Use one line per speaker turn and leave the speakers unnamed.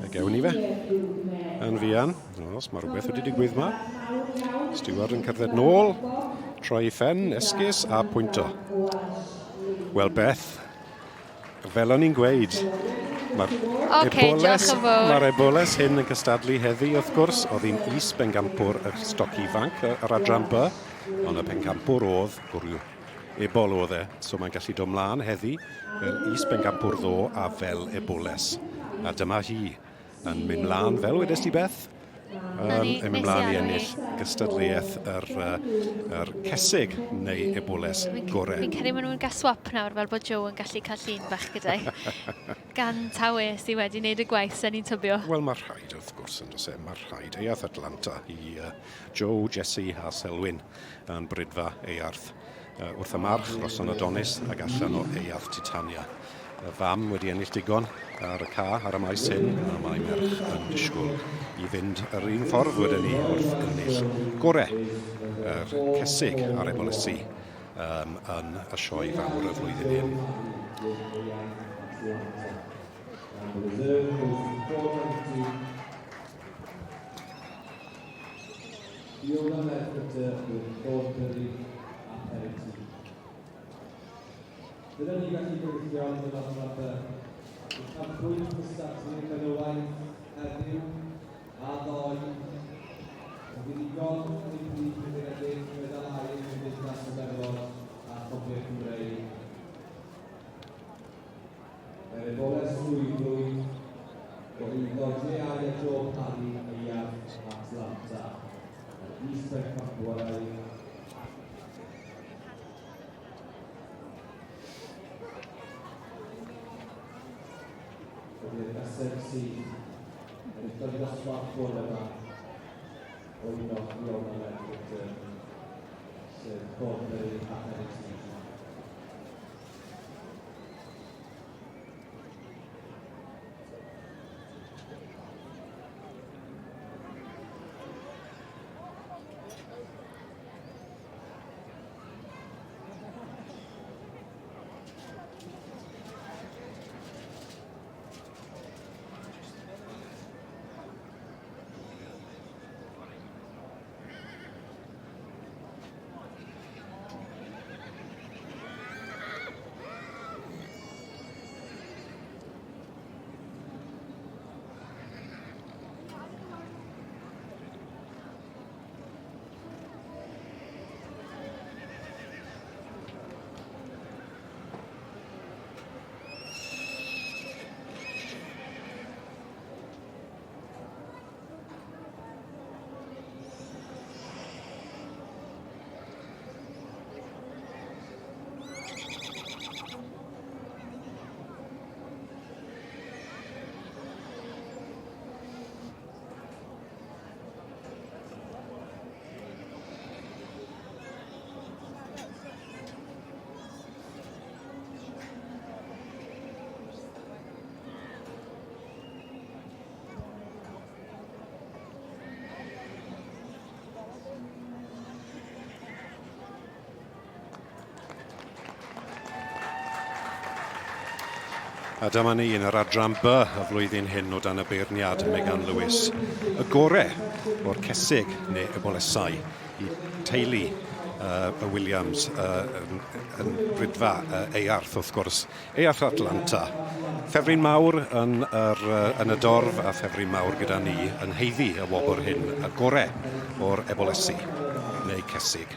A gewn ni fe. Yn fuan. Os mae rhywbeth wedi digwydd ma. Steward yn cerdded nôl, troi phen, esgus a pwynto. Wel Beth, fel o'n i'n gweud, mae'r
okay,
eboles, mae'r eboles hyn yn cystadlu heddi wrth gwrs, oedd hi'n is bengampwr y stoc ifanc yr adran B, ond y pencampwr oedd gwrw ebol oedd e, so mae'n gallu dod mlaen heddi fel is bengampwr ddo a fel eboles. A dyma hi yn mynd mlaen, fel wedes ti Beth, yn mynd mlaen i ennill gystadleuaeth yr, uh, yr cesig neu eboles gore.
Fi'n credu maen nhw'n gael swap nawr fel bod Joe yn gallu cael llun bach gyda'i. Gan tawe sydd wedi wneud y gwaith sy'n ni'n tybio.
Wel, mae rhaid wrth gwrs yn does e, mae rhaid. Eiarth Atlanta i uh, Joe, Jesse a Selwyn yn brydfa Eiarth. Uh, wrth y march, Roson Adonis ac allan o Eiarth Titania. Y fam wedi ennill digon ar y ca, ar y maes hyn, a mae merch yn disgwyl i fynd yr un ffordd wedyn ni wrth ennill gore yr cesig a'r ebolesi um, yn y sioe fawr y flwyddyn hyn.
Fiona Mercator with Thornbury a Perry Bydden ni'n gallu gweithio yn yr adran B. Uchafbwynt cystadlu benywaidd heddiw a ddoe. Yn fuddugol yn ei plith wedi ennill medal aur Cymdeithas y Merlod a Chopiau Cymreig. Mae'r eboles llwyddwyd o eiddo J.I. a Joe Parry Aeaf Atlanta. Yr is-bencampwraig Ydy'r gaseg sydd yn ystod y dosbarth bore yma o un o Fiona Ledford, sef Thornbury a Heritage.
A dyma ni yn yr adran B y flwyddyn hyn o dan y beirniad Megan Lewis. Y gore o'r cesig neu y bolesau i teulu uh, y Williams uh, yn, yn brydfa uh, Eiarth wrth gwrs. Eiarth Atlanta. Ffefryn mawr yn, yr, uh, yn y dorf a ffefryn mawr gyda ni yn heiddi y wobr hyn, y gore o'r ebolesi neu cesig.